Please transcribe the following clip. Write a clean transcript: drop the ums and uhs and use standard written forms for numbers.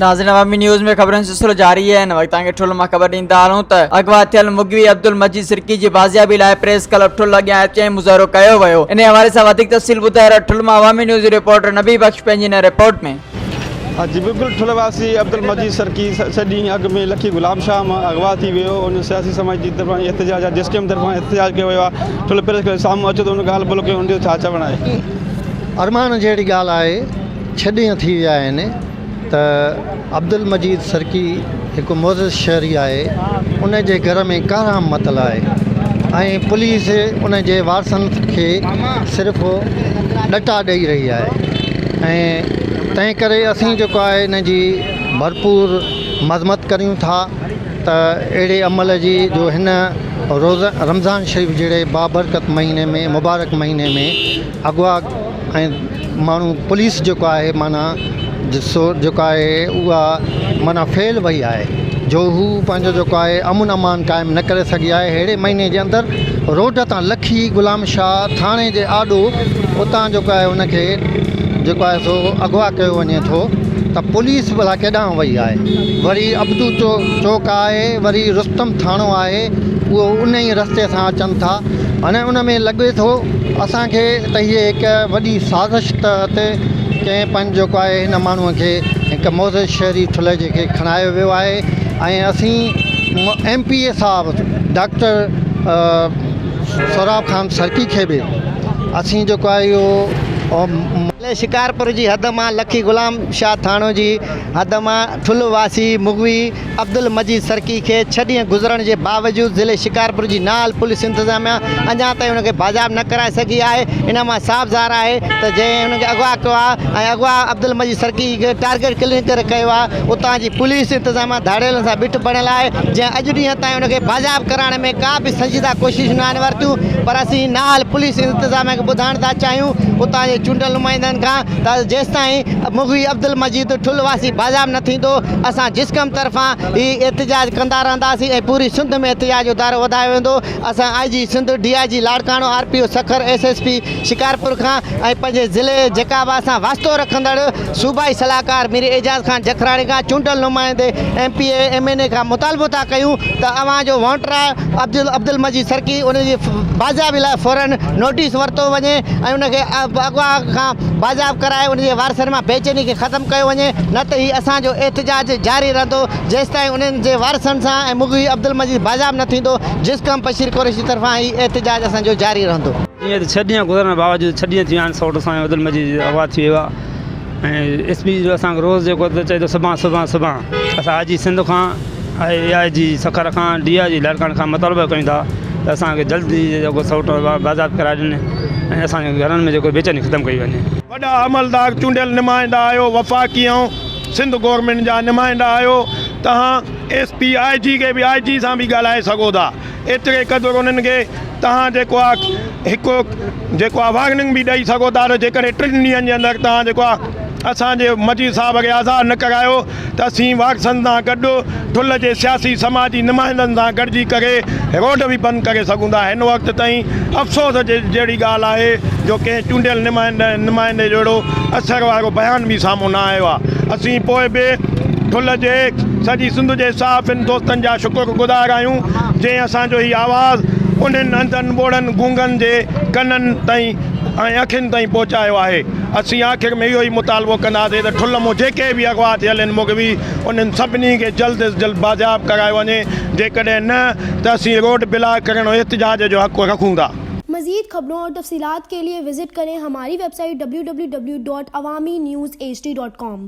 ناظرين عوامي نيوز ۾ خبرن جو سلسلو جاري آهي هن وقت توهان کي ٺل مان خبر ڏيندا هلون ته اغوا ٿيل مغوي عبدالمجيد سرڪي جي بازيابي لاء پريس ڪلب ٺل اڳيان اچي مظاهرو ڪيو ويو انهي حوالي سان وڌيڪ تفصيل ٻڌائي رهيو ٺل مان عوامي نيوز جي رپورٽر نبي بخش پنهنجي هن رپورٽ ۾. ها جي بلڪل ٺل واسي عبدالمجيد سرڪي ڇهه ڏينهن اڳ ۾ لکي غلام شاهه مان اغوا ٿي ويو ان سياسي سماج جي طرفان احتجاج جسقم طرفان احتجاج ڪيو ويو آهي ٺل پريس ڪلب سامهون اچو ته ان ڳالهه ٻولهه ڪيون ان جو ڇا چوڻ آهي. ارمان جهڙي ڳالهه آهي ڇهه ڏينهن ٿي ويا آهن ته عبدالمجيد سرڪي هڪ معزز شهري آهي ان جي گهر ۾ ڪهرام متل آهي ۽ پوليس ان جي وارثن کي صرف ڏٽا ڏئي رهي آهي ۽ تنهن ڪري اسين جيڪو آهي ان جي ڀرپور مذمت ڪريون ٿا ته اهڙي عمل جي جو هن روز رمضان شريف جهڙي بابرڪت مهيني ۾ مبارڪ مهيني ۾ اغوا ۽ ماڻهو پوليس جيڪو آهي معنيٰ سو جيڪو آهي اها معنيٰ فيل وئي آهي جو هو پنهنجو جيڪو آهي امن امان قائم نه ڪري سگهي آهي ههڙي مهيني جي اندر روڊ تان لکي غلام شاهه ٿاڻي جي آڏو اتان جيڪو آهي ان کي جيڪو آهي سو اغوا ڪيو وڃي ٿو ته پوليس ڀلا ڪيڏانهن وئي آهي وري عبدو چوڪ آهي وري رستم ٿاڻو آهي اهو ان ئي رستي سان اچن ٿا هاڻي ان ۾ لڳي ٿو اسان کي ته هيء هڪ وڏي سازش تحت ڪنهن پنهنجو جيڪو آهي هن ماڻهوء کي هڪ معزز شهري ٺلهه جي کي کڻايو ويو آهي ۽ اسين ايم پي اي صاحب ڊاڪٽر سهراب خان سرڪي کي به اسين جيڪو آهي اهو ضلعي شڪارپور جي حد مان لکي غلام شاهه ٿاڻو جي حد مان ٺلهه واسي مغوي عبدالمجيد سرڪي کي ڇهه ڏينهن گذرڻ جي باوجود ضلعي شڪارپور جي نااهل پوليس انتظاميا اڃا تائين ان کي بازياب نه ڪرائي سگهي آهي ان مان صاف ظاهر آهي ته جنهن ان کي اغوا ڪيو آهي ۽ اغوا عبدالمجيد سرڪي کي ٽارگيٽ ڪلنگ ڪري ڪيو آهي اتان جي پوليس انتظاميا ڌاڙيلن سان ٻٽ بڻيل آهي جنهن اڄ ڏينهن تائين ان کي بازياب ڪرائڻ ۾ ڪا به سنجيده ڪوشش ناهن ورتيون پر اسين نااهل پوليس انتظاميا کي ٻڌائڻ ٿا چاهيون اتان جي چونڊيل نمائندن کان ته جيستائين مغوي عبدالمجيد ٺل واسي بازياب نه ٿيندو اسان جسقم طرفان هي احتجاج ڪندا رهنداسين ۽ پوري سنڌ ۾ احتجاج جو دائرو وڌايو ويندو اسان I G Sindh D I G Larkana R P O Sukkur S S P Shikarpur کان ۽ پنهنجي ضلعي جيڪب سان واسطو رکندڙ صوبائي صلاحڪار مير اعجاز خان جکراڻي کان چونڊيل نمائندي M P A M N A کان مطالبو ٿا ڪيون ته اوهان جو وانٽر آهي عبدالمجيد سرڪي ان جي بازيابي لاء فورن نوٽيس ورتو وڃي ۽ ان کي اغوا کان بازياب ڪرائي ان جي وارثن مان بيچيني کي ختم ڪيو وڃي نه ته هي اسان جو احتجاج جاري رهندو جيستائين انهن جي وارثن سان ۽ مغوي عبدالمجيد بازياب نه ٿيندو جسقم بشير قريشي طرفان هي احتجاج اسان جو جاري رهندو. جيئن ته ڇهه ڏينهن گذرڻ باوجود ڇهه ڏينهن ٿي ويا آهن سئوٽ اسان جو عبدالمجيد اغوا ٿي ويو آهي ۽ ايس پي جو اسان کي روز جيڪو ته چئي ٿو سڀان سڀان سڀان اسان آء جي سنڌ کان ۽ آء جي سکر کان ڊي I جي لاڙڪاڻي کان مطالبو ڪيون ٿا ته اسان کي جلدي جيڪو سئوٽ بازياب ڪرائي ڏين ۽ اسان جي گهرن ۾ جيڪو بيچيني ختم ڪئي وڃي. وڏا عملدار چونڊيل نمائندا آهيو وفاقي ۽ سنڌ گورنمينٽ جا نمائندا آهيو توهان ايس پي آء جي کي به آء جي سان به ڳالهائي سگهو ٿا ايتري قدر انهن کي توهان جيڪو آهي هڪ جيڪو آهي وارننگ به ڏئي سگهو ٿا ته جيڪڏهن ٽن ڏينهن جي اندر توهان جيڪو آهي اسان جي مجيد صاحب کي آزاد نه ڪرايو ته اسين وارثن سان گڏ ٺل جي سياسي سماجي نمائندن سان گڏجي ڪري روڊ به بند ڪري سگهون ٿا هن وقت تائين افسوس جي جهڙي ڳالهه آهي جو ڪنهن چونڊيل نمائندي جو اهڙو اثر وارو بيان به سامهون نه آيو آهي اسين پوء به ٺل جي سڄي سنڌ جي صحافين دوستن جا شڪر گذار آهيون جنهن اسان جو هي آواز انهن انڌن ٻوڙن گونگن جي ڪنن تائين ۽ اکين تائين پهچايو آهي. اسين آخر ۾ اهو ئي مطالبو ڪنداسين ته ٺل مون جيڪي به اغوا ٿيل آهن مغوي انهن سڀني کي جلد از جلد بازياب ڪرايو وڃي جيڪڏهن نه ته اسين روڊ بلاڪ ڪرڻ احتجاج جو حق رکون ٿا. مزيد خبرون اور تفصيلات کے لئے وزٽ کریں ہماری web site www.awamiNewsHD.com.